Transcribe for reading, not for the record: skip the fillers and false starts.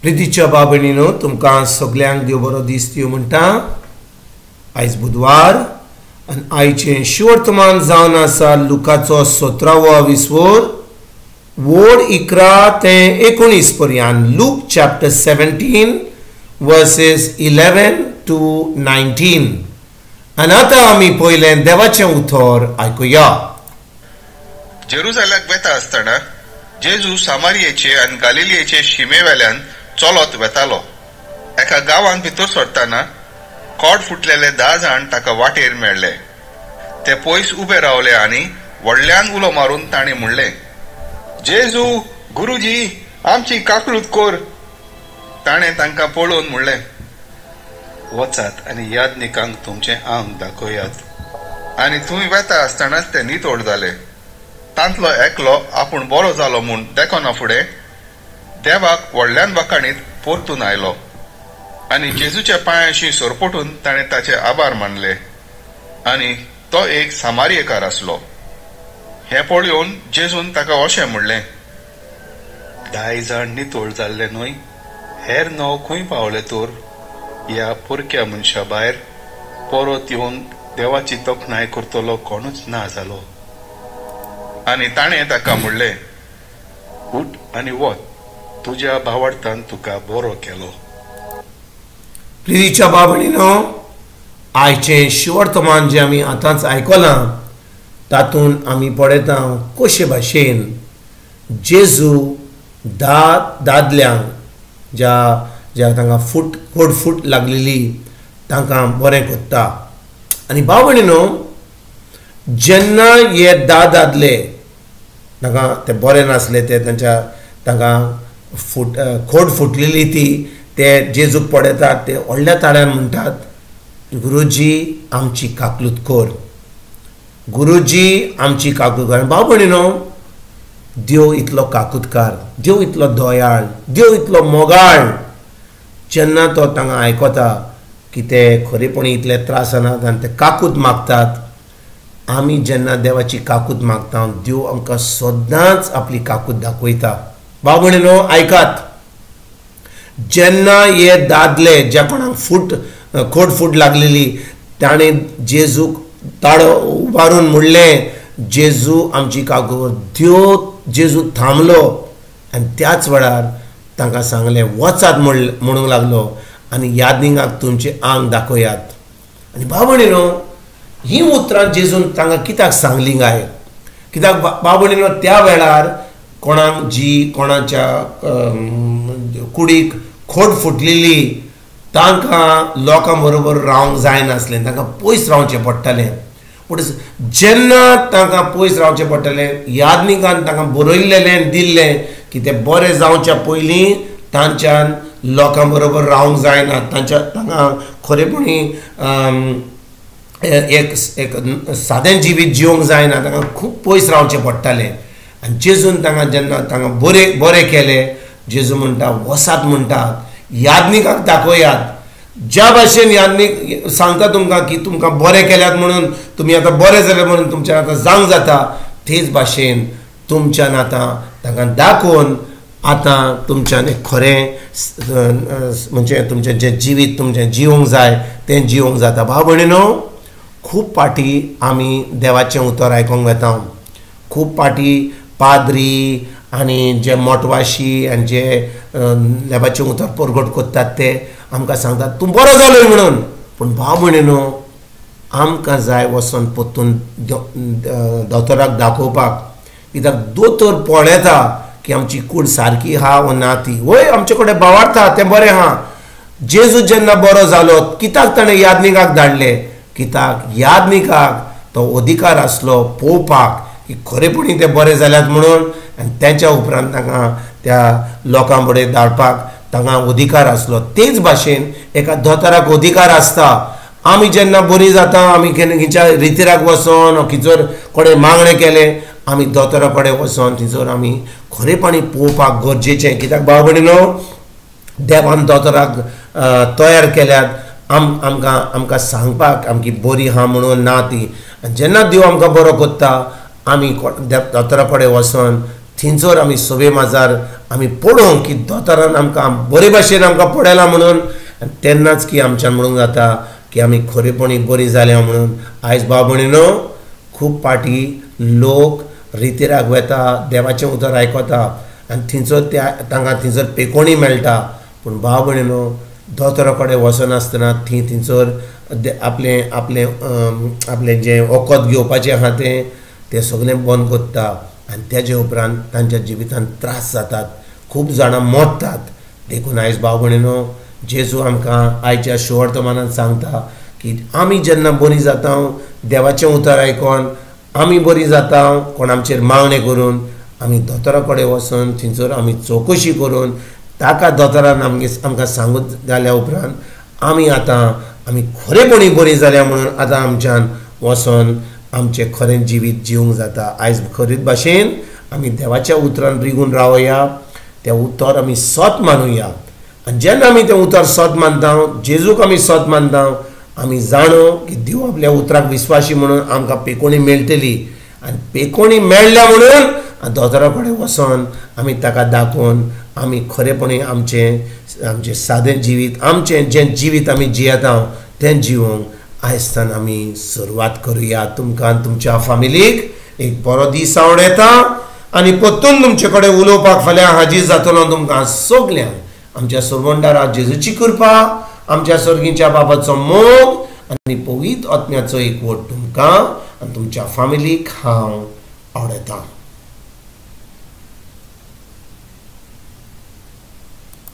प्रितीच्या बाबणीनो तुमकां सगल्यांक देव बरो दीस दिवं म्हणटा. आयज बुधवार आनी आयचें शिवर्तमान जावन आसा लुकाचो 17वो विस्वोर वोड 11 ते 19 पर्यंत. Look chapter 17 versus 11 to 19. आनी आतां आमी पयलें देवाचें उतर आयकुया. जेरुजाल्याक वेता आसतना जेजू सामारियेचे आनी गालिलियेचे शिमेवेल्यान चलत वेतालो. एका गांवांत भितर सरतना कोड फुटलेले 10 जाण ताका वाटेर मेळ्ळे. ते पयस उबे रावले आनी व्हडल्यान उलो मारून ताणें म्हणलें, जेजू गुरुजी, आमची काकळूत कर. ताणें तांकां पळोवन म्हणलें, वचात आनी याज्ञिकांक तुमचें आंग दाखयात. आनी थंय वेता आसतनाच ते नितळ जाले. तांतलो एकलो आपूण बरो जालो म्हूण देखना फुडें देवाक व्हडल्यान वाखाणीत परतून आयलो आनी जेजूच्या पांयांशी सरपटून ताणें ताचे आभार मानले. आनी तो एक सामारियेकार आसलो. हें पळोवन जेजून ताका अशें म्हणलें, 10 जाण नितळ जाल्ले न्हय, हेर 9 खंय पावले तर? ह्या परक्या मनशा भायर परत येवन देवाची तोखणाय करतलो कोणूच ना जालो. आनी ताणें ताका म्हणलें, उठ आनी वच, तुज्या भावार्थान तुका बरो केलो. प्रितीच्या बाबणीनो, आयचें शिवर्तमान जें आमी आतांच आयकलां तातूंत आमी पळयता कशे भाशेन जेजू 10 दादल्यांक ज्या ज्या तांकां फूट कोड फूट लागलेली तांकां बरें करता. आनी बाबणीनो, जेन्ना हे 10 दादले तांकां ते बरे नासले, ते तांच्या तांकां फूट खोड फुटलेली ती ते जेजूक पळयतात, ते व्हडल्या ताळ्यान म्हणटात, गुरुजी आमची काकलूत कर, गुरुजी आमची काकलूत कर. बाबणीनो, देव इतलो काकूतकार, देव इतलो दयाळ, देव इतलो मोगाळ, जेन्ना तो तांकां आयकता की ते खरेपणी इतले त्रासनात आनी ते काकूत मागतात. आमी जेन्ना देवाची काकूत मागता, देव आमकां सदांच आपली काकूत दाखयता. बाबणीनो आयकात, जेन्ना हे दादले ज्या कोणाक फूट खोड फूट लागलेली ताणें जेजूक ताळो उबारून म्हणलें, जेजू आमची काकूत. देव जेजू थांबलो आनी त्याच वेळार तांकां सांगलें, वचात म्हणूंक लागलो आनी याज्ञिकाक तुमचें आंग दाखयात. आनी बाबणीनो, ही उतरां जेजून तांकां कित्याक सांगली काय? कित्याक बाबणीनो, त्या वेळार कोणाक जी कोणाच्या कुडीक खोड फुटलेली तांकां लोकां बरोबर रावंक जायनासलें, तांकां पयस रावचें पडटालें. पूण जेन्ना तांकां पयस रावचें पडटालें, याज्ञिकान तांकां बरयल्लें दिल्लें की ते बरे जावच्या पयलीं तांच्यान लोकां बरोबर रावंक जायना, तांच्या तांकां खरेपणी एक एक सादें जिवीत जिवंक जायना, तांकां खूब पयस रावचें पडटालें. आनी जेजून तांकां जेन्ना तांकां बरे बरे केले, जेजू म्हणटा वसात म्हणटा, याज्ञिकाक दाखयात. ज्या भाशेन याज्ञिक सांगता तुमकां की तुमकां बरें केल्यात म्हणून तुमी आतां बरें जाले म्हणून तुमच्यान आतां जावंक जाता, तेच भाशेन तुमच्यान आतां तांकां दाखोवन आतां तुमच्यान एक खरें म्हणजे तुमचें जें जिवीत तुमचें जिवंक जाय तें जिवंक जाता. भाव भयणीनो, खूब पाटी आमी देवाचें उतर आयकूंक वेता, खूब पाटी पाद्री आनी जे मोटवाशी आनी जे देवाचें उतर परगट करतात ते आमकां सांगतात तूं बरो जालो म्हणून. पूण भाव भयणीनो, आमकां जाय वचोन परतून दोतोराक दाखोवपाक, कित्याक दोतोर पळयता की आमची कूड सारकी आहा वो ना ती. वय आमचे कडेन भावार्थ तें बरें आहा. जेजू जेन्ना बरो जालो कित्याक ताणें याज्ञिकाक धाडले? कित्याक याज्ञिकाक तो अधिकार आसलो पळोवपाक की खरेपणी ते बरे जाल्यात म्हणून, आनी तेच्या उपरांत तांकां त्या लोकां फुडें धाडपाक तांकां अधिकार आसलो. तेच भाशेन एका दोतोराक अधिकार आसता. आमी जेन्ना बरी जाता, आमी खंयच्या रितिराक वचोन खंयचर कडेन मागणें केलें, आमी दोतोरा कडेन वचोन थंयसर आमी खरेपणी पळोवपाक गरजेचें. कित्याक भाव भयणीनो, देवान दोतोराक तयार केल्यात आमकां आमकां सांगपाक आमकी बरी आहा म्हणून ना ती. आनी जेन्ना देव आमकां बरो करता, आमी दोतोरा कडेन वचोन थंयसर आमी सभे माजार आमी पळोवंक की दोतोरान आमकां बरे भाशेन आमकां पळयलां म्हणून, आनी तेन्नाच की आमच्यान म्हणूंक जाता की आमी खरेपणी बरी जाल्या म्हणून। आयज भाव भयणीनो, खूब पाटी लोक रितेराक वेता, देवाचें उतर आयकता आनी थंयसर त्या तांकां थंयसर पेकोणी मेळटा, पूण भाव भयणीनो दोतोरा कडेन वचनासतना थंय थंयसर आपलें आपलें आपलें जें वखद घेवपाचें आहा तें सगळें बंद करता आनी तेजे उपरांत तांच्या जिवितांत त्रास जातात, खूब जाणां मरतात। देखून आयज भाव भयणीनो, जेजू आमकां आयच्या शुवर्तमानान सांगता की आमी जेन्ना बरी जाता देवाचें उतर आयकोन आमी बरी जाता, कोण आमचेर मागणें करून आमी दोतोरा कडेन वचून थंयसर आमी चवकशी करून ताका दोतोरान आमकां सांगून जाल्या उपरांत आमी आतां आमी खरेपणी बरी जाल्या म्हणून आतां आमच्यान वचोन आमचें खरें जिवीत जिवंक जाता। आयज खरीत भाशेन आमी देवाच्या उतरान रिगून रावया, तें उतर आमी सत मानुया आनी जेन्ना आमी तें उतर सत मानता, जेजूक आमी सत मानता, आमी जाणो की देव आपल्या उतराक विस्वाशी म्हणून आमकां पेकोणी मेळटली आनी पेकोणी मेळ्ळ्या म्हणून दोतोरा कडेन वचोन आमी ताका दाखोवन आमी खरेपणी आमचें आमचें सादें जिवीत, आमचें जें जिवीत आमी जियेता तें जिवंक आयजतान आमी सुरवात करुया। तुमकां तुमच्या फामिलीक एक बरो दीस आवडटा आनी परतून तुमचे कडेन उलोवपाक फाल्यां हाजीर जातलो। तुमकां सगल्यांक आमच्या सरवंडारा जेजूची कृपा, आमच्या सर्गीच्या बाबाचो मोग आनी पवित्र आत्म्याचो एकवट तुमकां आनी तुमच्या फामिलीक हांव आवडटा।